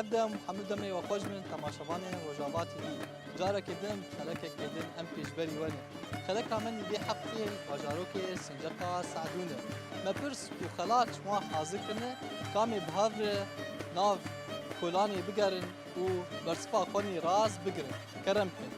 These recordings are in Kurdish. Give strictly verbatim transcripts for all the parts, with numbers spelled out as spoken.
Ev dem hemû demê we xweş bin, temaşevanên Rojava T V. Carekê din, xelekekê din em pêşberî we ne. Xeleka me nîvê heftê bajarokê Sinceqa Se'dûn e. Me pirs û xelat ji wan hazir kirine, ka em ê bi hev re nav kolanê bigerin û bersiva xwe nî rast bigirin. Kerem bikin.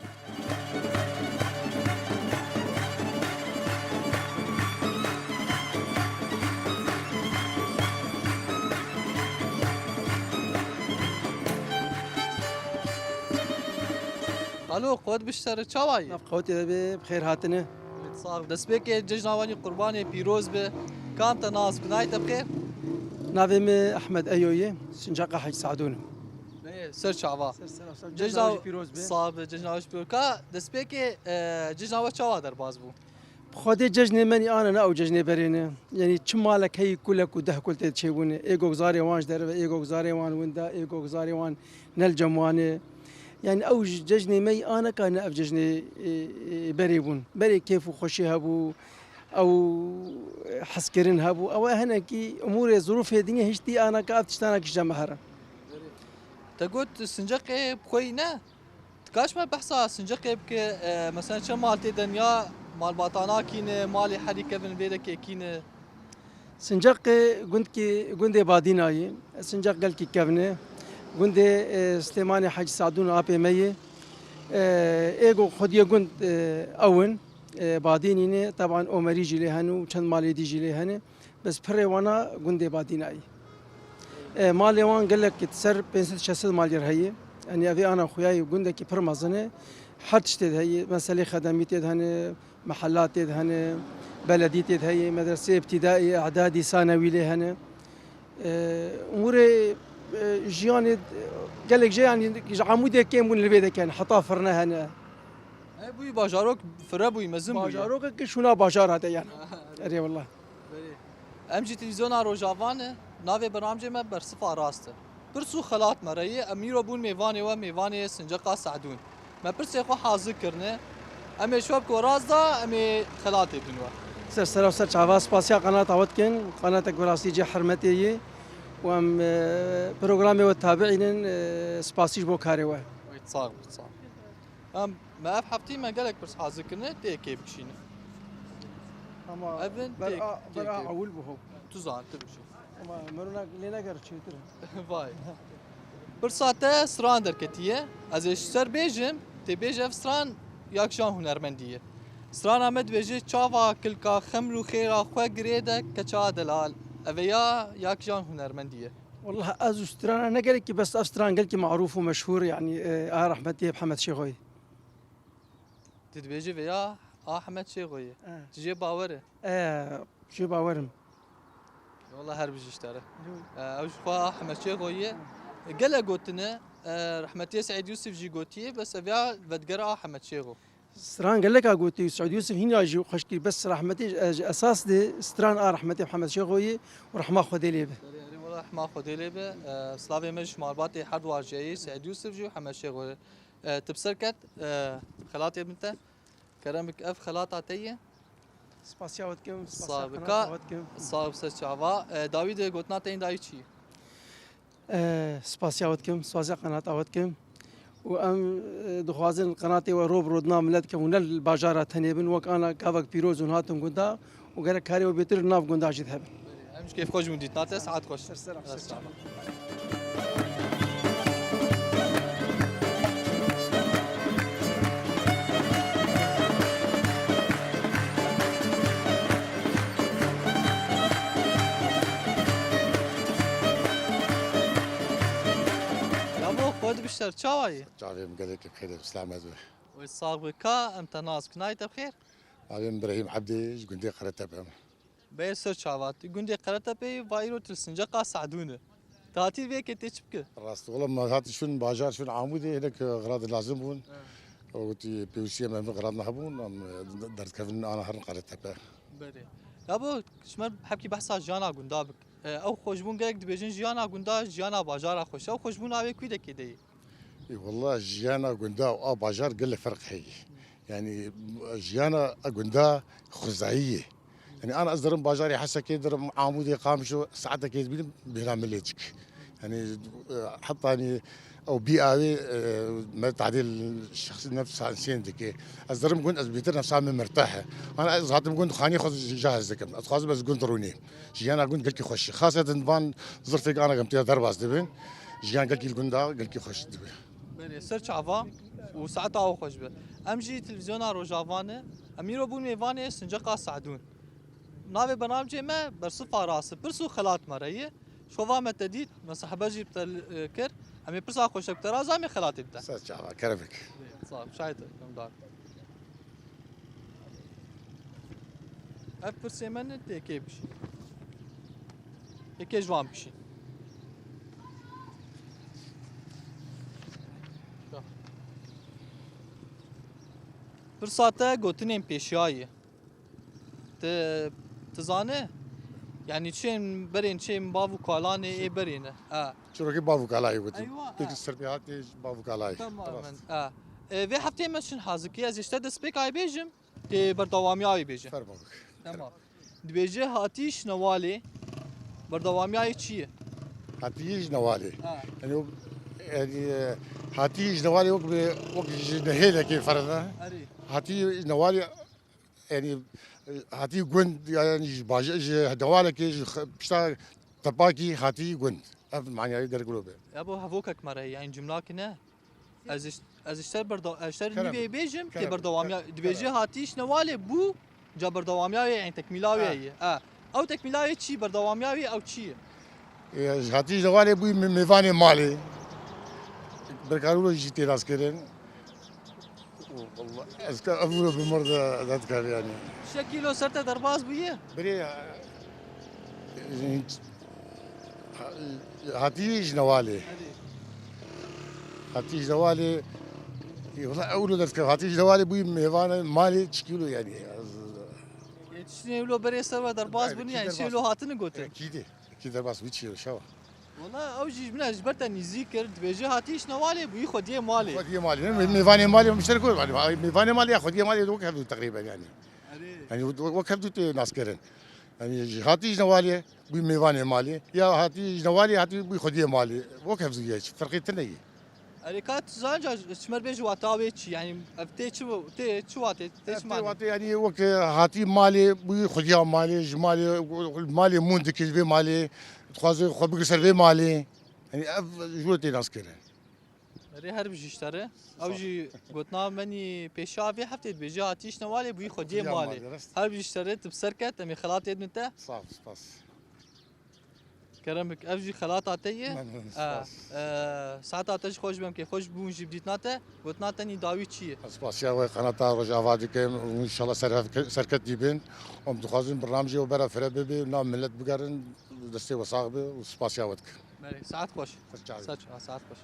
Alo, qewet biştere, çawa yî? Nav qewetê de be, bi xêr hatine. Sax, destpêkê cejna wanî qurbanê pîroz be. Kam te nas bi, nayê te bi xêr? Navê min Ehmed Eyo ye, Sincaqa Hec Sadûn im. Bê, ser çava. Ser, ser, ser. Cejna Cejna jî pîroz be. Sax be, cejna jî pîroz. Ka destpêkê, e, cejna we çawa derbas bû? Xwedê cejnê me nî ana ne ew cejnê berê ne. Yanî çi malek heyî kulek û deh kul tê çêbûne. Ê gogzarê wan ji derve, ê gogzarê wan winda, ê gogzarê wan ne li cem wan e. Yanî ew ji cejnê me yî ana ka ne ev cejnê, e, e, berê bûn. Berê kêf û xweşî hebû, ew hezkirin hebû. Ew e hinekî umûrê zirûfê dinyê hiştî ana ka ev tiştana kişte me here. Te got Sinceqê bi xwe yî ne? Dikaş me behsa Sinceqê bike, e, mesela çend mal tê de ya malbatana kî ne, malê herî kevin vê dekê kî ne? Sinceqê gundkî, gundê Badîna yî. Sinceq gelkî kevin e. Gundê, e, Silêmanê Hecî Sadûn apê me yê. E, êgo xwediyê gund, e, ew in. E, Badînî ne, teban Omerî jî lê hene û çend malê dî jî lê hene. Bes pirê wana gundê Badînayî. E, malê wan gelek, ser pênc sed şeş sed malyer heye. Yanî evê ana xuyayê gundekî pir mezin e. Her tiştê de heye. Meselê xedemî tê de hene, mehella tê de hene, beledî tê de heye, medresê îbtîdaî, îdadî, sanewî lê hene. E, umûrê, e, jiyanê gelek jê, yanî ji Amûdê kêm bûn li vê de ken, heta firne hene. He, bûyî bajarok fire bûyî, mezin bûyî. Bajarokek şûna bajara de yan. Erê wela. Belê. Em jî televîzyona Rojava ne, navê bernamjê me Bersifa Rast e. Pirs û xelat me re ye, em îro bûn mêvanê we, mêvanê Sinceqa Se'dûn. Me pirsê xwe hazir kirine, em ê şwe bi ku rast da, em ê xelatê bidin we. Ser sera û ser çava, spasiya qenata we dikin, qenatek bi rastî cê hermetê ye û em, e, programê we tabiî nin, e, spasî ji bo karê we. Wê sax bî, sax. Em, me ev heftî me gelek pirs hazir kirine, tê kê bikişîne. Ama ev in ber tê, a, tê ber a kê. Ewil bû ho. Tu zan, tu bikişî. Ama merûna lê neger çêtir. Vay. Pirsa te stran derketiye. Ez ê ji ser bêjim, tê bêje ev stran ya kîjan hunermendî ye. Strana me dibêje çava kilka xeml û xêra xwe girê de keça delal. Ev ê ya, ya kîjan hunermendî ye. Wallah ez û strana ne gelekî, bes ev stran gelkî marûf û meşhûr, yanî, e, a rehmetî Hemed Şêxoyê. Tu dibêjî vêya a Hemed Şêxoyê. E. Tu jê bawer e? E, jê bawer im. Wallah her bijî ji te re. Yo. E, ew ji xwe a Hemed Şêxoyê. E. Gelek gotine, e, rehmetî Seîd Yûsif jî gotiye, bes ev ya vedigere a Hemed Şêxo. Stran gelek a gotî, Seîd Yûsif hîna jî xweş kir, bes rehmetî, e, ji esas de stran a rehmetî Mihemed Şêxo yê û rehma Xwedê lê be. Erê, erê, wela rehma Xwedê lê be. E, slavê me ji malbatê her du jî ye, Seîd Yûsif jî û Mihemed Şêxo yê. E, tu bi ser ket, e, xelatê min te. Kerem bik, ev xelata te ye. Spasiya we dikim, spasiya qenata we dikim. Sax bi ser çava. E, dawî de gotina te yên dawî çi ye? E, spasiya we dikim, spasiya qenata we dikim. Û em, e, dixwazin qenatê we ro bi ro di nav milet dikim û ne li bajara tenê bin, wek ana gavek pîroz hûn hatin gunda û gerek karê we bêtir li nav gunda jî de hebin. Em ji kêfxweş bûn dîtina te, saet xweş. Ser selam, ser çava. Yabo, xwe dibişter, çawa yî? Çavê min gelekî bi xêr e, bi selamet be. Wê sax be. Ka em te nas bikin, nayê te bi xêr? Navê min Birahîm Ebdê, ji gundê Qeretepe me. Bê ser çava. Tu gundê Qeretepeyê, va îro tu li Sinceqa Se'dûn e. Tu hatî vê yekê tê çi bike? Rast, wela me hatî şûn bajar, şûn Amûdê, hinek xirad lazim bûn. He. O gotî pêwîstiya me, xirad hebûn, em derdikevin ana herin Qeretepe. Belê. Yabo, ji me hebkî behsa jiyana gunda bik. E, ew xweşbûn gelek dibêjin jiyana gunda, jiyana bajara xweş. Ew xweşbûna wê kû dekê de ye? Ê, wela jiyana gunda û a bajar gelek ferq heye. Yanî jiyana a gunda xwezayî ye. Yanî ana ez dirim bajarê Hesekê, dirim Amûdê, Qamişlo, saetekê dibînim bêhna min lê dike. Yanî, e, heta yanî ew bî awê, e, me tadîl şexsî nefsa insên dike. Ez dirim gund, ez bêtir nefsa min mirtah e. Ana ez hatim gund, xanî xwe jahz dikim. Ez xwazim ez gund rûnî. Jiyana gund gelkî xweş e. Xaseten van zirfek ana gem têya derbas dibin. Jiyan gelkî li gunda gelkî xweş dibe. Belê, ser çava û saeta xwe xweş be. Em jî televîzyona Rojava ne. Em îro bûn mêvanê Sinceqa Sadûn. Navê bernamecê me Bersiv Faras e. Pirs û xelat me re ye. Şova me te dît, me sehbe jî bi te, e, kir. Em ê pirsa xweşek bi te re, ez ê xelatê bi te. Ser çava, kerem bik. Sağ ol, şahit e, em dar. Ev pirsê me ne, tê kê bişî. Tê kê ji wan bişî. Pirsa te gotinên pêşiya ye. Ti, ti zane? Yanî çên berên çên bav û kalanê ê berê ne. Ha. Çirokê bav û kalayê gotin. Eywa, pêk ha. Li ser pê hatê bav û kalayê. Temamen. Rast. Ha. E, vê hefteyê me çin hazikî, ez ê ji te destpêkayê bêjim, tê berdewamiya wê bêje. Fermo bik. Tamam. Dibêje hatî ji newalê, berdewamiya wê çi ye? Hatî ji newalê. Ha. Yanî o, yanî, e, hatî ji newalê wek bi, wek ji nehêlekê ferz e. Erê. Hatî ji newalê, yanî, e, hatî gund, yanî ji baje-, ji newalekê, ji xe-, pişta tepakî hatî gund. Ev manyayê dergiro be. Ya bo hevokek me re, yanî cumlakî ne? Ez iş-, ez ji te berda-, ez ji te nîvê bêjim, tê berdewamiya, dibêje hatî ji newalê bû, ca berdewamiya wê, yanî tekmîla wê ye. E, ew tekmîla wê çi, berdewamiya wê ew çi ye? E, ji hatî ji newalê bûyî mê-, mêvanê malê. Berkarû jî tê naskirin. Wallah, ez ka ev wilo bi mir de, de dikeve yanî. Şekîlo ser te derbas bûye? Birê, e, Hatî ji newalê. Hatî ji newalê. Wala ewlo dest kef. Hatî ji newalê bûyî mêvanê malê çikîlo yanî. Yê tiştê ewlo berê ser we derbas bûn yanî çê lo hatini gotin. Kî de? Kî derbas bû çî şewa. Wala ew jî ji min ji ber te nîzî kir. Dibêje hatî ji newalê bûyî xwediyê malê. Xwediyê malê. Mê-, mêvanê malê mişter kor. Mêvanê malê ya xwediyê malê wek hevdû teqrîben yanî. Yanî wek hevdû tê naskirin. Yanî ji hatî ji newalê. Bûyî mêvanê malê. Ya hatî ji newalê hatî bûyî xwediyê malê. Wek hevdû ye, çi ferqê tune ye. Erê ka tu zanca çimer bêjî wata wê çi? Yanî ev tê çi, tê çi watê? Tê çi manê? Ev tê watê yanî wek hatî malê, bûyî xwediya malê, ji malê, malê mûn dike ji vê malê, dixwaze xwe bigire ser vê malê. Yanî ev ji wê tê naskirin. Erê her bijî ji te re. Ew jî gotina menî pêşiya vê heftê dibêje hatî ji newalê bûyî xwediyê malê. Her bijî ji te re, tu bi ser ket, em ê xelatê din te. Sağ ol, spas. Kerem bik, ev jî xelata te ye. Memnun, spas. E, saeta te jî xweş be, em kê xweş bûn jî bi dîtina te. Gotina te nî dawî çi ye? Ez spasiya we qenata Rojava dikim û înşallah serhev-, serketî bin. Em dixwazin bernamjê we bera fire bibe, nav millet bigerin, destê we sax be û spasiya we dikim. Belê, saet xweş. Ser çavê. Ser çav, saet xweş.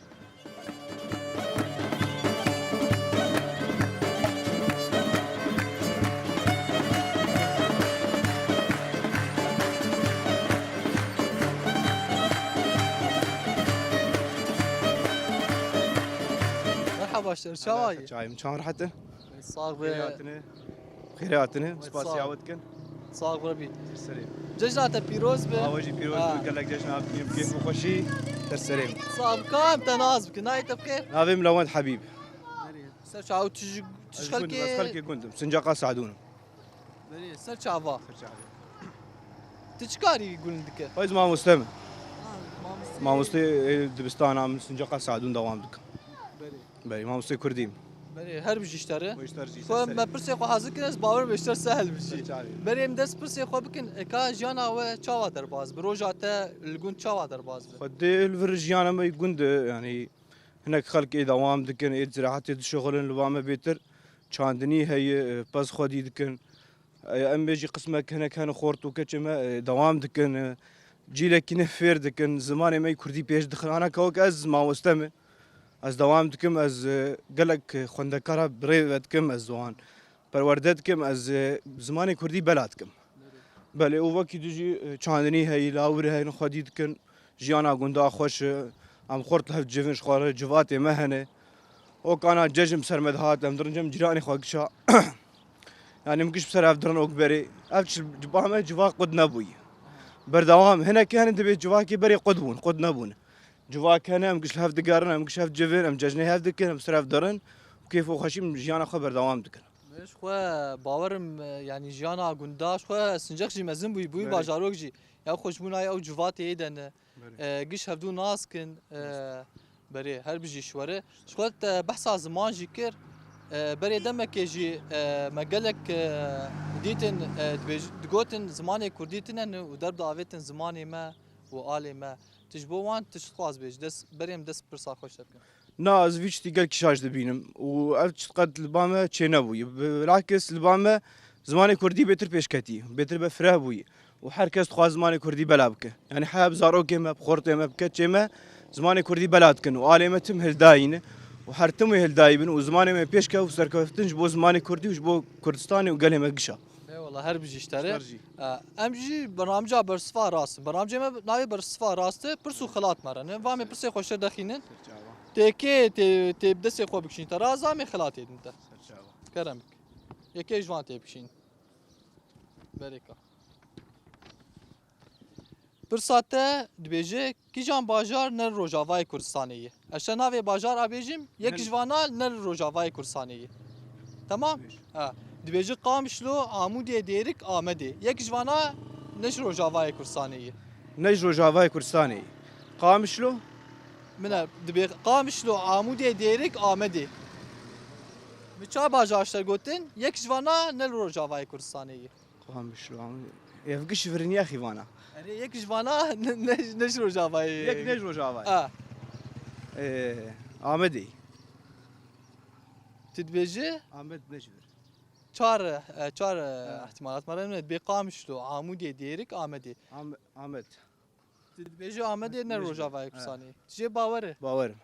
Merhaba, şer çawa yî? Çayım çan rahat e. Sax be. Xêrê hatine. Xêrê hatine. Spasiya we dikin. Sax be bî. Serê. Cejna te pîroz be. Awe jî pîroz be. Gelek cejna bî. Kêf û xweşî. Ser serê. Sax be. Kam te nas bikin? Nayê te bi xêr? Navê min Lewend Habîb. Ser çaw tu ji, tu ji xelkê? Ez xelkê gund im. Sincaqa Sadûn im. Belê, ser çava. Ser çava. Tu çi karî gund dike? Ez mamoste me. Ha, mamoste. Mamoste, e, dibistana min Sincaqa Sadûn dewam dikim. Belê. Belê, mamoste kurdî me. Belê, her bijî ji te re. Xwe me pirsê xwe hazir kir, ez bawer me ji te re sehel bijî. Ser çavê. Berê em dest pirsê xwe bikin, eka jiyana we çawa derbas bi? Roja te li gund çawa derbas bi? Xwedê li vir jiyana me gund e, yanî hinek xelk ê dewam dikin, ê ziraetê dişixulin, li ba me bêtir çandinî heye, pez xwedî dikin. E, em bêjî qismek hinek hene xort û keçê me, e, dewam dikin, e, cîlekî ne fêr dikin, zimanê me yê kurdî pêş dixin. Ana ka wek ez mamoste me, ez dewam dikim, ez, e, gelek xwendekara bi rê ve dikim, ez wan perwerde dikim, ez, e, zimanê kurdî bela dikim. Belê, û wekî tu jî, e, çandinî heyî, lawir heyî, xwedî dikin, jiyana gunda xweş e, em xort li hev civin ji xwe re, civatê me hene. Wek ana cejn bi ser me dihat, em dirin cem cîranê xwe giş a. Yanî em giş bi ser hev dirin wek berê. Ev çi, ba me civa qut nebûyî. Berdewam, hinekî hene dibê civakê berê qut bûn, qut nebûn. Civak hene, em giş li hev digerin, em giş hev civin, em cejnê hev dikin, em ser hev dirin û kêf û xweşî jiyana xwe berdewam dikin. Ji xwe bawerim, e, yanî jiyana gunda ji xwe sincek jî mezin bûyî, bûyî Belê. Bajarok jî. Ya xweşbûna ew civatê yê de ne. Belê. E, giş hevdû nas kin, e, Rast. Berê, her bijî ji we re. Ji xwe te behsa ziman jî kir. E, berê demekê jî, e, me gelek, e, dîtin, e, dibêj-, digotin zimanê kurdî tine ne û derb diavêtin zimanê me û alê me. Tu ji bo wan tu çi dixwaz bê? Ji dest, berê em dest pirsa xwe ji te bikin. Na, ez vî tiştî gelkî şaş dibînim û ev çiqet li ba me çênebûyî. Bilakis li ba me zimanê kurdî bêtir pêş ketî, bêtir bi fireh bûyî û her kes dixwaz zimanê kurdî bela bike. Yanî heya bi zarokê me, bi xortê me, bi keçê me zimanê kurdî bela dikin û alê me tim hildayî ne û her tim wê hildayî bin û zimanê me pêş kev û serkeftin ji bo zimanê kurdî û ji bo Kurdistanê û gelê me giş a. Eyvallah, her bijî ji te re. Ji te re jî. E, em jî bernamca bersiva rast in. Bernamcê me navê bersiva rast e, pirs û xelat me re ne. Va me pirsê xwe ji te dexînin. Serçava. Tê kê tê, tê bi destê xwe bikişîn te. Razam ê xelatê din te. Serçava. Kerem bik. Yekê ji van tê bikişîn. Berêka. Pirsa te dibêje, kîjan bajar ne li Rojavayê Kurdistanê ye? Ez te navê bajar a bêjim, yek Ne- ji vana ne li Rojavayê Kurdistanê ye. Tamam? Bêj. Ha. Dibêje Qamişlo, Amûdê, Dêrik, Amedê. Yek ji vana ne ji Rojavayê Kurdistanê ye. Ne ji Rojavayê Kurdistanê ye. Qamişlo? Min e, dibê Qamişlo, Amûdê, Dêrik, Amedê. Min çar bajar ji te gotin, yek ji vana ne li Rojavayê Kurdistanê ye. Qamişlo, Amedê. Ev giş viriniya xîvana. Erê, yek ji vana ne, ne, ne ji Rojavayê. Yek ne ji Rojavayê. A. Ee, Amedê. Tu dibêjî? Amed ne ji vir. Çar, e, çar, e, Ha. ihtimalat me re ne. Bê Qamişlo, Amûdê, Dêrik, Amedê. Am-, Amed. Tu dibêjî Amedê ne Ne ji vir. Rojavayê Ha. Kurdistanê. Tu jê bawer e? Bawer im.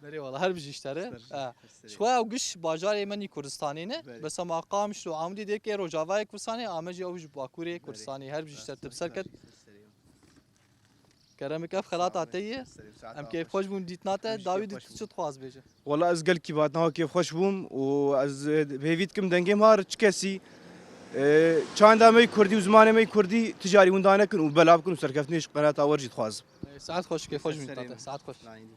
Berê wala, her bijî ji te re. Ser Ha. serê. Ji xwe ew giş bajarê me nî Kurdistanê ne. Berê. Bes ema Qamişlo, Amûdê, Dêrikê Rojavayê Kurdistanê, Amed jî ew ji Bakurê Berê. Kurdistanê. Her bijî ji te re. Ser Tu bi ser serê. ket. Keremik ev xelata te ye. Ser serê. Saet Em kêfxweş bûn dîtina te. Em jî Dawî kêfxweş dît bûn. Çi dixwaz bêje? Wala ez gelkî bi hatina we kêfxweş bûm û ez, e, hêvî dikim dengê me har çi kesî, e, çanda me yê kurdî û zimanê me yê kurdî tijarî winda nekin û bela bikin û serkeftinê ji qenata we jî dixwazim. Saet xweş, kêfxweş bûn Serê tate. Saet xweş. Layînî.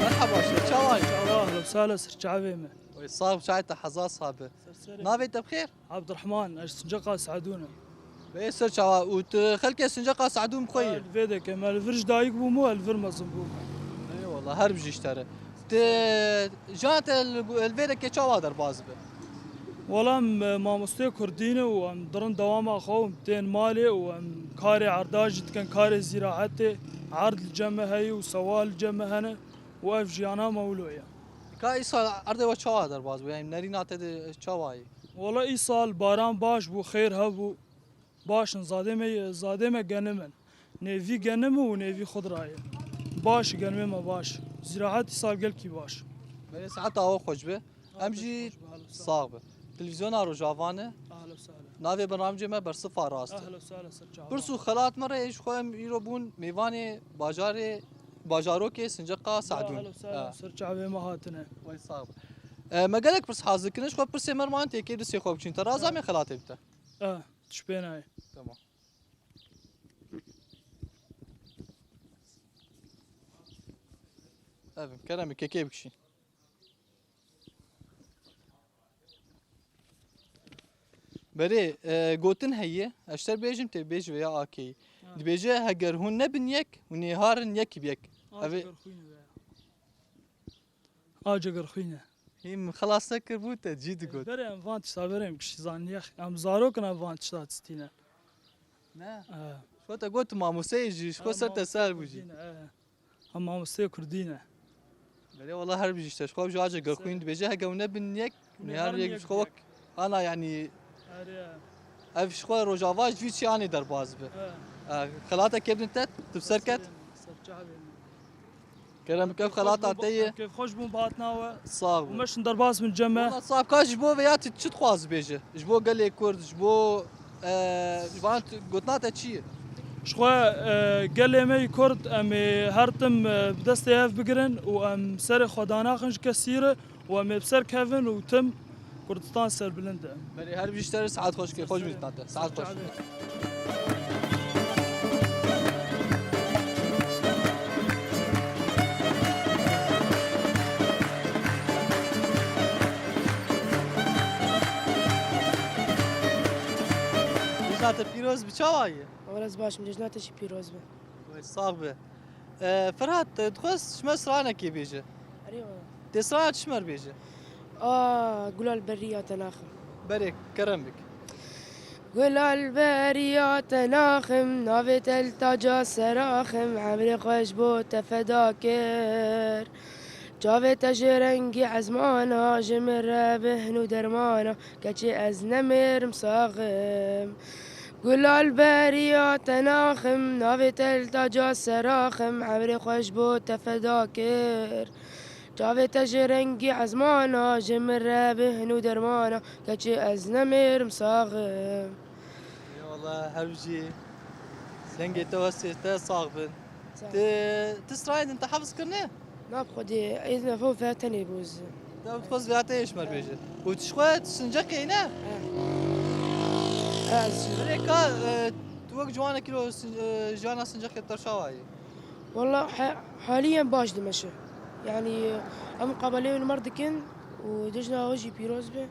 Merhaba, çawa yî? Çawa, ahla sala, ser çavê me. Oy, sax, çay te heza sabe. Ser serê. Navê te bi xêr? Abdurrahman, ez Sinceqa Sadûn im. Bê ser çawa û tu xelkê Sinceqa Sadûn bi xwe yî? Li vê deke me li vir ji dayik bûm û li vir mezin bûm. Eyvallah, her bijî ji te re. Tu, jana te li, li vê deke çawa derbas bi? Wala em, e, mamosteyê kurdî ne û em dirin dewama xwe û em tên malê û em karê erda jî dikin, karê zîraetê, erd li cem me heye û sewa li cem me hene û ev jiyana me wilo ye. Ka îsal erdê we çawa derbas bû? Yani nerîna te de çawa ye? Wala îsal baran baş bû, xêr hebû. Baş in, zadê me, zadê me genim in. Nêvî genim in û nêvî xudra ye. Baş, genimê me baş. Zîraet îsal gelkî baş. Belê saeta we xweş be. Em jî sax be. Televîzyona Rojava ne. Ahla sala. Navê bernamcê me Bersifa Rast e. Ahla sala, ser çava. Pirs û xelat me re ji xwe em îro bûn mêvanê bajarê, bajarokê Sinceqa Sadûn. Ahla sala, ser çavê me hatine. Wey sax be. E, me gelek pirs hazir kirin, ji xwe pirsê me re man têkê distê xwe biçîn. Te raza me xelatê bite. E, tişt pê nayê. Tamam. Evim, kerem, kekê bikişî. Berê, e, gotin heye, ez ji te bêjim, tê bêj veya akeyî. Ha. Dibêje, heger hûn nebin yek, hûn ê harin yek bi yek. Ev ê Aciger xwîne veya. Aciger xwîne. Hî min xilas nekir bû te cî digot. Berê em van tişta berê em kişî zaniye. Em zarok in em van tişta tistîne. Ne? E. Xwe te got mamosteyê jî, ji xwe ser te ser bû jî. E. Em mamosteyê kurdî ne. Belê wala her bijî işte. Ji xwe ji Aciger xwîn dibêje hege hûn nebin yek, nihar yek ji xwe wek ana yani. Ev ji xwe Rojava ji vî çiyanê derbas bi. E. E, xelata kebdin te, tu ser ket. Ser çavê min. Kerem bike, xelata te ye. Kêfxweş bûn bi hatina we. Sağ ol. Û me şin derbas bin cem me. Wala sab ka ji bo veya tu çi dixwaz bêje? Ji bo gelê Kurd, ji bo, e, ji van tu-, gotina te çi ye? Ji xwe, e, gelê me yî Kurd, em ê her tim, e, bi destê hev bigirin û em serê xwe danaxin ji kesî re û em ê bi ser kevin û tim Kurdistan serbilind e. Belê, her bijî te re, saet xweş ke, xweş bî te. Saet xweş. Cejna te pîroz bi, çawa yî? Wala ez baş im, cejna te jî pîroz be. Wey, sax be. E, Ferhat, e, dixwest ji me stranekê bêje. Erê wala. Tê strana çi ji me re bêje? A, Gulal berî ya te naxim. Berê, kerem bik. Gulal berî ya te naxim, navê te li taca seraxim, emrê xwe ji bo te feda kir. Çavê te ji rengî ezmana, ji min re bihn û dermana, keçê ez nemêrim saxim. Gulal berî ya te naxim, navê te li taca seraxim, emrê xwe ji bo te feda kir. Çavê te ji rengî ezmana, ji min re bihn û dermana, keçê ez nemêrim saxim. Eyvallah, her bijî. Dengê te û hestê te sax bin. Sağ ol. Ti, ti stranên din te hefiz kirine? Na bi Xwedê, êdî me fo ve tenê bûz. Te dixwest vêya te yê ji me re bêje. Û tu ji xwe tu sinceqê ne? He. He, ez ji Belê ka, e, tu wek ciwanekî lo sin-, e, jiyana sinceqê te çawa ye? Walla he-, haliyen baş dimeşe. Yani, em muqabeleyê li me re dikin û cejna we jî pîroz be.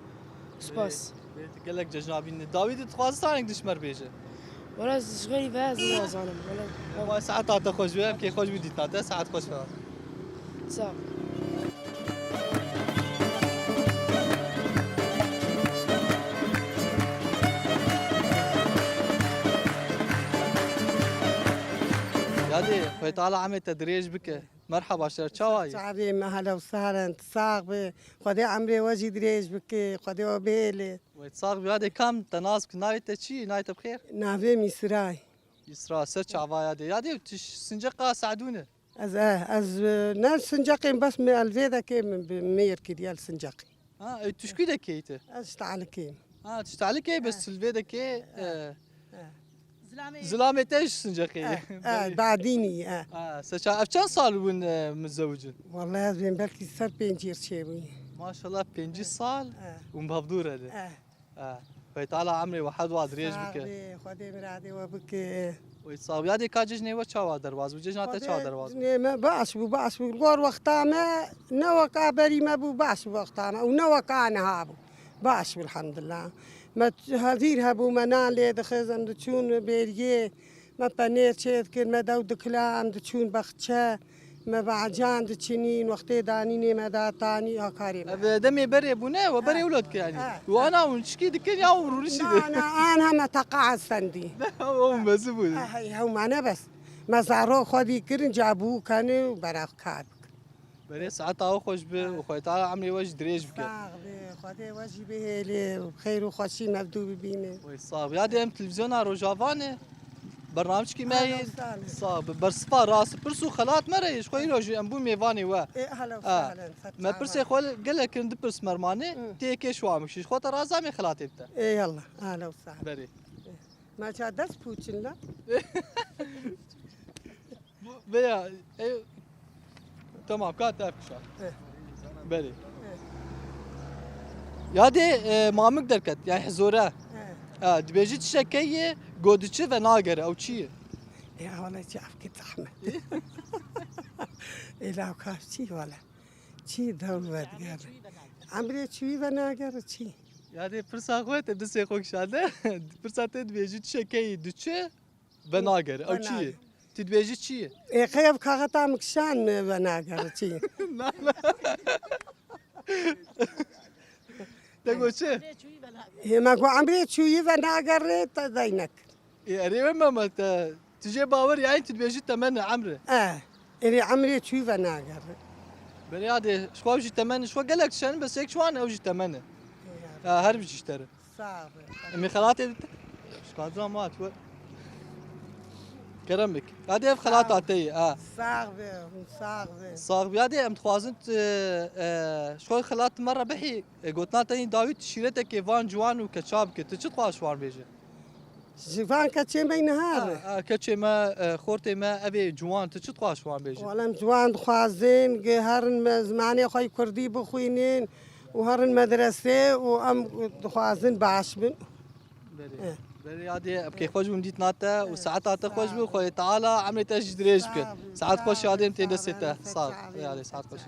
Spas. Bê, bê, tu gelek cejna bîne. Dawî tu dixwazî stranek ji me re bêje? Wala ez ji xeyrî ve ez nazanim. Wala. Vay, saeta te xweş be, em kê xweş bî dîtina te, saet xweş be. Sağ ol. Yadê, Xwedê Teala emrê te dirêj bike. Merhaba, şer çawa yî? Çavê me, hela û sehlen, sax be. Xwedê emrê we jî dirêj bike, Xwedê we bihêle. Wey, sax bî, yadê kam te nas bike, navê te çi? Navê te bi xêr? Navê min Îsra ye. Îsra, ser çava yadê. Yadê, tu ji sinceqa Seedû ne? Ez, eh, ez, eh, ne sinceqê, bes min li vê dekê min bi mêr kiriye li sinceqê. Ha, e, tu ji kû dekê yî te? Ez ji Tealikê me. Ha, tu ji Tealikê, bes tu li vê dekê, eh, eh. Zilamê te ji sinceqê ye. Eh, eh, Badînî, eh. Ha, seça, ev çend sal bûn, e, mizewicin? Wallahî ez bên belkî ser pêncî çêbûyî. Maşallah, pêncî sal û mevdûr e. Eh. Eh. Xwedê Teala emrê we her wa dirêj bike. Sax bî, Xwedê miradê we bike. Wê sax bî. Yadê ka cejnê we çawa derbas bû? Cejna te çawa derbas bû? Xwedê cejnê me baş bû, baş bû. Li gor wexta me ne weka berî me bû, baş bû wexta me û ne weka niha bû. Baş bû, elhamdulillah. Me t-, hezîr hebû, me nan lê dixist, em diçûn bêriyê, me penêr çêdikir, me dew dikila, em diçûn bexçe, me bacan diçinîn, wextê danînê me datanî, ha karê me. Ev demê berê bûne, we berê wilo dikir, yanî. He, he. Û ana hûn çikî dikin ya hûn rûnişî Na, na, an heme teqa estendî. Ne, o mezin bû. He, he, hewmane bes. Me zarok xwedî kirin, ca bû kenê û bera kar bikin. Berê saeta we xweş be û Xwedê Teala emrê we jî dirêj bike. Sax be, Xwedê we jî bihêle û xêr û xweşî mevdû bibîne. Wey sax be. Yadê em televîzyona Rojava ne, bernamçikî me yê. Ahlan û sahlan. Sax be. Bersiva rast pirs û xelat me re ye, ji xwe îro jî em bû mêvanê we. Ê, ahlan û sahlan. Me pirsê xwe gelek kirin, du pirs me re mane, tê yekê ji wan bikişî. Ji xwe te razamê xelatê bite. Ê yallah, ahlan û sahlan. Berê. Me ça dest pûçin la. Bu, veya, e, tamam, ka te ev kişa. Eh. Belê. Eh. Yadê, e, mamik derket, yani hizore. Eh. Ha, dibêjî tiştekê ye, go diçe ve nagere, ew çi ye? Ya wala çi ev ki zahmet. Ela ka çi wala. Çi dew ve digere. Emrê çûyî ve nagere çi? Yadê pirsa xwe te distê xwe kişande. Pirsa te dibêjî tiştekê ye, diçe, Venagere. Ew çi ye? Venagere. Tu dibêjî çi ye? Ê, qey ev kaxeta min kişand, venagere çi ye? Na, na. Te got çi? Ê, me got emrê çûyî venagere, te dey nekir. Ê, erê we mama te, tu jê bawer, yani tu dibêjî temene emre. E, erê emrê çûyî venagere. Berê yadê, ji xwe ew jî temene, ji xwe gelek tişt hene, bes yek ji wan ew jî temene. Ya. Ha, her bijî ji te re. Sax be. Em ê xelatê dite. Şikandina ma tu. Kerem bik. Hadi ev xelata te ye, ha. Sax be, sax be. Sax be. Hadi em dixwazin tu, e, ji xwe xelat me re bihî. E, gotina te yî dawî tu şîretekê van ciwan û keça bike. Tu çi dixwaz ji wan bêje? Ji van keçê me niha re. A, a, keçê me, e, xortê me, ev ê ciwan, tu çi dixwaz ji wan bêjî? Wala em ciwan dixwazin, ge herin me zimanê xwe yê kurdî bixwînin û herin medresê û em dixwazin baş bin. Berê. Eh. Berê yadê, em kêfxweş bûn dîtina te û saeta te xweş bû. Xwedê Teala emrê te jî dirêj bike. Sağ ol. Saet xweş yadê, em tê destê te. Sağ ol. Sağ ol. Yadê, saet xweş.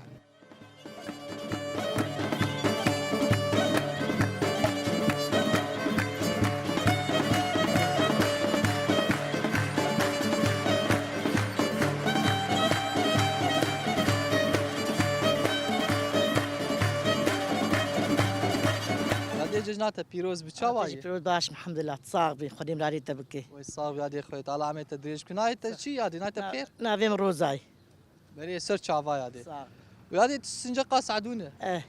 Yadê, cejna te pîroz bi, çawa yî? Pîroz baş, elhamdulillah, sax bî, Xwedê miradê te bike. Wê sax bî, yadê, Xwedê Teala emrê te dirêj bike. Navê te çi yadê, navê te bi xêr? Navê min Rozay. Berê ser çava yadê. Sağ ol. Û yadê tu sinceqa Se'dûn î? Eh.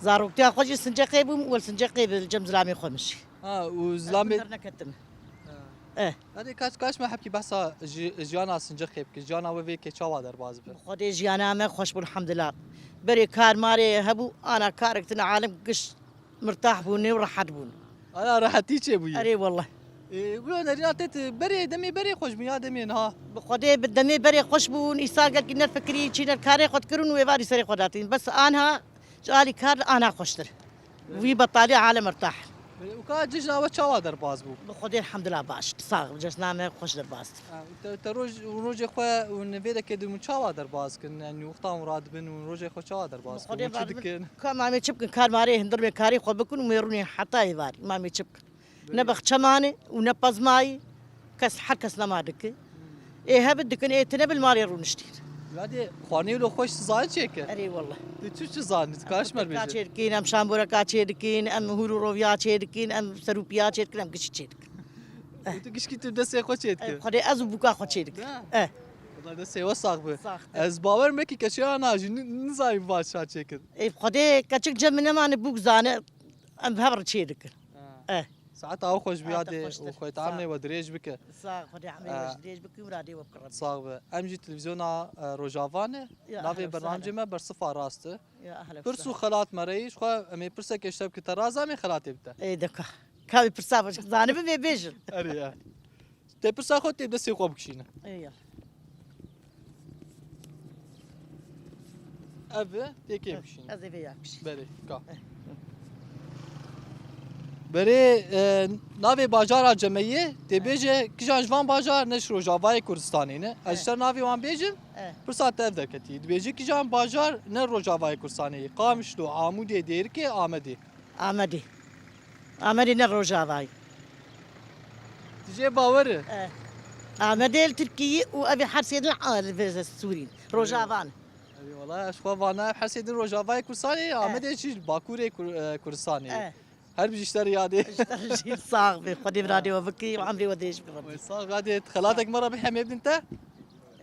Zaroktiya xwe jî sinceqê bûm, wel sinceqê bi cem zilamê xwe min jî. Ha, û zilamê... Ez derneketim. Ha. Eh. Yadê kaç, kaç me hepkî behsa ji, jiyana sinceqê bike, jiyana we vê kê çawa derbas bi? Xwedê jiyana me xweş bû, elhamdulillah. Berê kar marê hebû, ana karek tine alem giş mirtah bûne û rehet bûne. Aya rehetî çêbûye. Erê wallah. Ê, wilo nerîna te, tu berê, demê berê xweş bûn ya demê niha? Bi Xwedê bi demê berê xweş bûn, îsal gelkî ne fikirî, çî ne karê xwe dikirin û êvarî serê xwe datîn. Bes anha ji alî kar li anha xweştir. Wî betalî alem mirtah. Û ka cejna we çawa derbas bû? Bi Xwedê elhamdulillah baş. Sax, cejna me xweş derbas. Ha, te, te roj, rojê xwe û nivê de kê dimin çawa derbas kin? Yani wexta hûn radibin û rojê xwe çawa derbas kin? Hûn çi dikin? Ka mamê çi bikin? Kar marê hindir me karê xwe bikin û mêrûnê heta êvarî. Mamê çi bikin? Ne bexçe mane û ne pez mayî. Kes, her kes nema dike. Ê hebit dikin, ê tine bil malê rûniştîn. Yadê, xwarinê wilo xweş tu zanî çêke? Erê wallah. Tu çi çi zanî? Tu kaş mer bêje? Em çêdikîn, em şamboreka çêdikîn, em hûr û roviya çêdikîn, em serûpiya çêdikîn, em gişî çêdikîn. Û tu gişkî tu destê xwe çêdikî? Eh, Xwedê ez û bûka xwe çêdikim. Eh. Wala destê we sax bi. Sax bi. Ez bawer me ki keçeya na jî ni-, nizayî va ça çêkin. Ê Xwedê keçik cem min nemane bûk zane em hev re çêdikin. Ha. Eh. Saeta we xweş bî yadê û Xwedê te emrê we dirêj bike. Sax, Xwedê emrê we jî dirêj bike û miradê we bike Rebî. Sax be. Em jî televîzyona, e, Rojava ne. Navê bernamcê me Bersifa Rast e. Ya ehlen. Pirs û xelat me re yî, ji xwe em ê pirseke ji te bike, te raza em ê xelatê bite. Ê deka. Ka wî pirsa baş zanibim ê bêjin. Erê ya. Te pirsa xwe tê destê xwe bikişîne. Ê ya. Ev e, tê kê bikişîne? Ez ê vê ya bikişînim. Berê, ka. Eh. Berê, e, navê bajara cemeyê, tê bêje, kijan ji van bajar ne ji Rojavayê Kurdistanê ne. Ez ji te navê wan bêjim, pirsa te ev derketî. Dibêje, kijan bajar ne Rojavayê Kurdistanê ye? Qamişlo, Amûdê, Dêrikê, Amedê. Amedê. Amedê ne Rojavayê. Tu jê bawer î? Eh. Amedê li Tirkiyê û ev ê her sê din a-, li vê Sûrî. Rojava ne. Erê, wala, ez xwe vana ev her sê din Rojavayê Kurdistanê, Amedê jî li Bakurê Kur-, e, Kurdistanê. Eh. Her bijî ji te re yadê. Ji te re jî sax be. Xwedê miradê we bike û emrê we dirêj bike. Wê sax be, yadê, xelatek me re bihemê bidin te.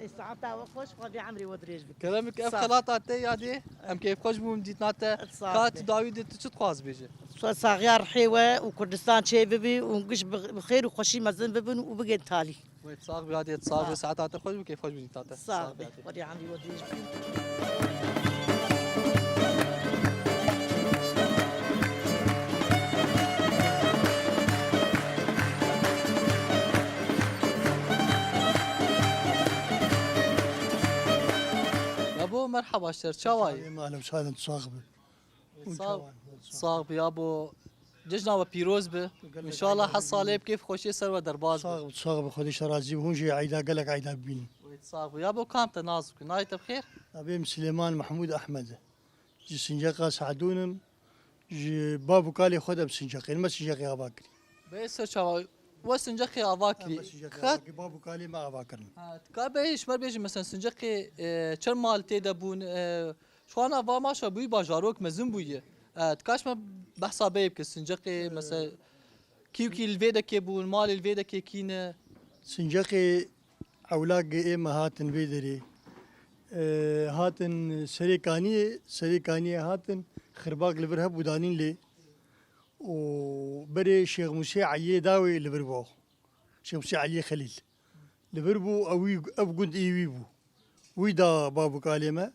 Ê, saeta we xweş, Xwedê emrê we dirêj bike. Kerem bike, ev xelata te yadê. Em kêfxweş bûn dîtina te. Sax be. Ka tu dawî de tu çi dixwaz bêje? Saxiya rihê we û Kurdistan çê bibî û giş bi, bi xêr û xweşî mezin bibin û bigên talî. Wê sax bî, hadê, sax bî, saeta te xweş bî, kêf xweş bî, ta te. Sax bî, Xwedê emrî we dirêj bike. Yabo, merhaba, ji te re, çawa yî? Salim, salim, sax bî. Sax, sax bî yabo. Cejna we pîroz bi. Înşallah her salê bi kêf xweşiyê ser we derbas bi. Sax bi, sax bi, Xwedê ji te razî bi. Hûn jî eyda gelek eyda bibînin. Wê sax bi. Yabo kam te nas bikin? Navê te bi xêr? Navê min Silêman Mehmûd Ehmed e. Ji Sinceqa Se'dûn im. Ji bav û kalê xwe de bi Sinceqê. Me Sinceqê ava kirî. Bê ser çawa? We Sinceqê ava kirî. Em bi Sinceqê ava kirî. Bav û kalê me ava kirin. Ha, tu ka bê ji me bêjî, mesela Sinceqê, e, çend mal tê de bûn, e, Ji xwe na va maşa bûyî bajarok mezin bûye. E, tu kaş me behsa bê bike, Sinceqê, mesela, kî û kî li vê dekê bûn, malê li vê dekê kî ne? Sinceqê ewlagê ê me hatin vê derê. E, hatin Serê Kaniyê, Serê Kaniyê hatin, xirbak li vir hebû danîn lê. Û berê Şêx Mûsê Eliyê dawê li vir bû. Şêx Mûsê Eliyê Xelîl. Li vir bû, ew wî, ev gund ê wî bû. Wî da bav û kalê me.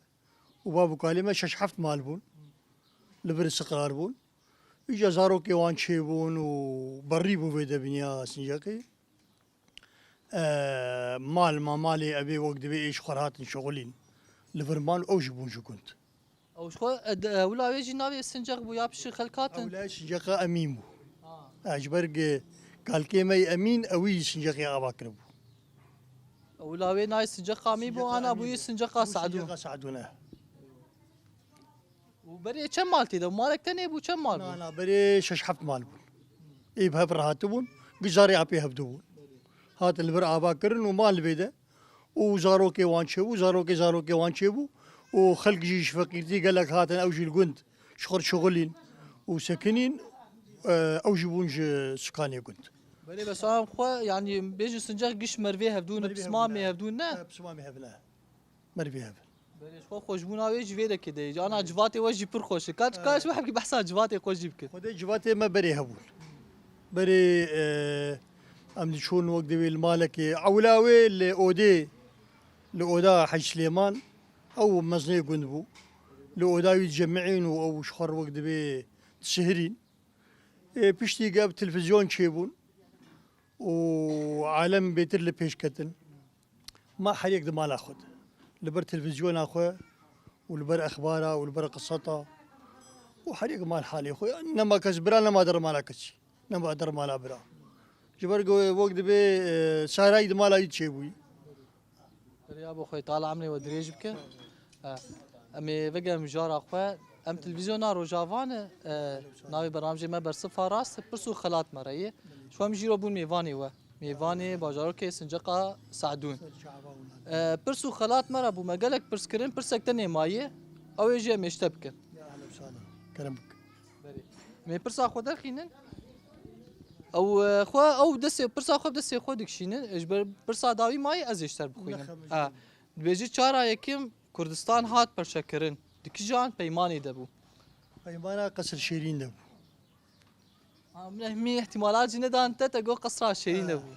Û bav û kalê me şeş heft mal bûn. Li vir istiqrar bûn. Îca zarokê wan çêbûn û berî bû vê de biniya Sinceqê. E, mal ma malê evê wek divê ê ji xwe hatin şixulîn. Li vir mal ew jî bûn ji gund. Ew ji xwe, e, de, e, wila wê jî navê Sinceq bû ya piştî xelk hatin? Ewla Sinceqa Emîn bû. Ha. E, ji ber ge kalkê me yê Emîn ewî Sinceqê ava kiribû. Wila wê nayê Sinceqa Emîn bû, ana bûyî Sinceqa Sadûn. Sinceqa Sadûn e. Û berê çend mal tê de? Malek tenê bû, çend mal bû? Na, na, berê şeş heft mal bûn. Ê bi hev re hatibûn, gijarê apê hevdû bûn. Hatin li vir ava kirin û mal li vê de. Û zarokê wan çêbû, zarokê zarokê wan çêbû. Û xelk jî ji feqîrtî gelek hatin, ew jî li gund ji xwe re şixulîn û sekinîn, e, ew jî bûn ji sukanê gund. Berê besan xwe, yanî bêjin Sinceq giş mervê hevdûn, pismamê hevdûn ne? E, pismamê hev ne. Merivê hev in. Berê ji xwe xweşbûna wê ji vê dekê de ye. Ana civatê we jî pir xweş e. Ka, ka ji we hemkî behsa civatê xwe jî bike. Xwedê civatê me berê hebûn. Berê, e, em diçûn wek divê li malekê. Ewla wê li odê, li oda Hec Silêman, ew mezinê gund bû. Li oda wî dicemihîn û ew ji xwe re wek divê disihirîn. Ê, piştî ge ev televîzyon çêbûn û alem bêtir li pêş ketin. Ma her yek di mala xwe de. Li ber televîzyona xwe û li ber exbara û li ber qiseta û her yek mal halê xwe. Nema kes bira, nema dermala kesî. Nema dermala bira. Ji ber ku wek dibê, e, sahrayî di mala wî çêbûyî. Berê yabo Xwedê Teala emrê we dirêj bike. E, em ê vegerin mijara xwe. Em televîzyona Rojava ne, e, navê bernamjê me Bersifa Rast, pirs û xelat me re ye. Ji xwe em jî ro bûn mêvanê we. Mêvanê bajarokê Sinceqa Sadûn. E, pirs û xelat me re bû, me gelek pirs kirin, pirsek tenê maye. Ew ê jî em ê ji te bikin. Ya ehlen we sehlen. Kerem bike. Berê. Em ê pirsa xwe derxînin. Ew, e, xwe, ew destê, pirsa xwe bi destê xwe dikişînin. Ji ber pirsa dawî mayî ez ê ji te re bixwînim. Nexemijî. Ha. Dibêjî çara yekim Kurdistan hat perçekirin. Di kijan peymanê de bû? Peymana Qesr Şêrîn de bû. Ha, min hemî ihtimalat jî nedan te, te got Qesra Şêrîn de bû.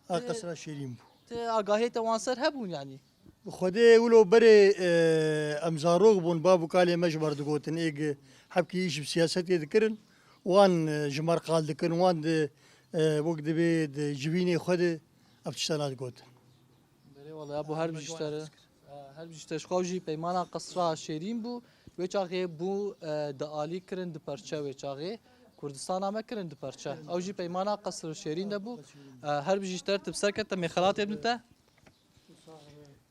Ha, Qesra Şêrîn bû. Te agahiyê te wan ser hebûn yanî? Bi Xwedê wilo berê, e, em zarok bûn, bav û kalê me ji me re digotin, êg hebkî îş bi siyasetê dikirin, wan, e, ji me re qal dikirin, wan di, e, wek dibê di civînê xwe de ev tiştana digotin. Berê wele ya bo her bijî ji te re. Her bijî ji te, ji xwe jî peymana Qesra Şêrîn bû. Wê çaxê bû, e, di alî kirin di perçe wê çaxê. Kurdistana me kirin di perçe. Ew jî peymana Qesr Şêrîn de bû. E, her bijî ji te re, tu bi ser kete, em ê xelatê bidin te.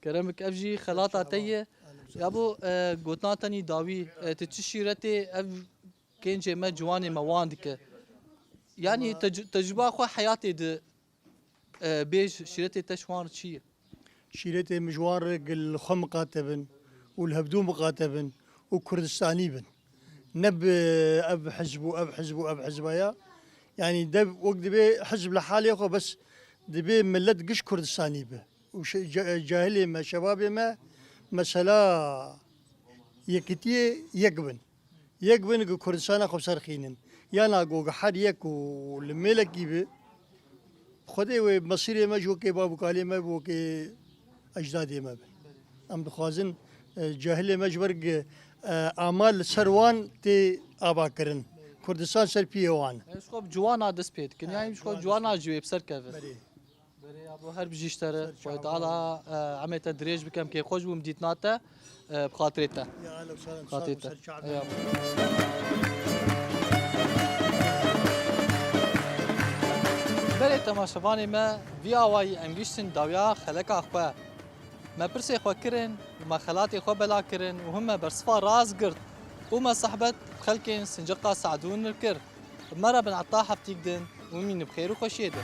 Kerem bik, ev jî xelata te ye. Ya bo, e, gotina te nî dawî, e, tu çi şîretê ev gencê me, ciwanê me wan dike? Yanî tec-, tecrûba xwe heyatê di, e, bêj, şîretê te ji wan re çi ye? Şîretê min ji wan re gil xwe miqate bin û li hevdû miqate bin û Kurdistanî bin. Ne bi ev hizb û ev hizb û ev hizba ya. Yanî dev wek dibê hizb li halê xwe, bes dibê milet giş Kurdistanî be. Û şe-, ce-, cahilê me, şebabê me mesela yekitiyê yek bin. Yek bin ku Kurdistana xwe bi ser xînin. Yana ku her yek û li mêlekî bi, Xwedê wê mesîrê me ji wekê bav û kalê me bi, wekê ecdadê me bin. Em dixwazin, e, cahilê me ji ber, e, amal li ser wan tê avakirin. Kurdistan ser piyê wan. Em ji xwe bi ciwana dest pê dikin. Yanî ji xwe ciwana ji wê bi ser kevin. Berê. Berê ya bo her bijî ji te re. Xwedê Teala, e, emê te dirêj bike, em kêfxweş bûn bi dîtina te, e, bi xatirê te. Ya ehlen we sehlen, sağ ol, ser çavê. Ya. Berê temaşevanê me, vî awayî em gihiştin dawiya xeleka xwe. Me pirsê xwe kirin, me xelatê xwe bela kirin û him me bersiva rast girt û me sehbet bi xelkên Sinceqa Sadûn re kir. Bi me re bin heta heftîk din û mîn bi xêr û xweşiyê de.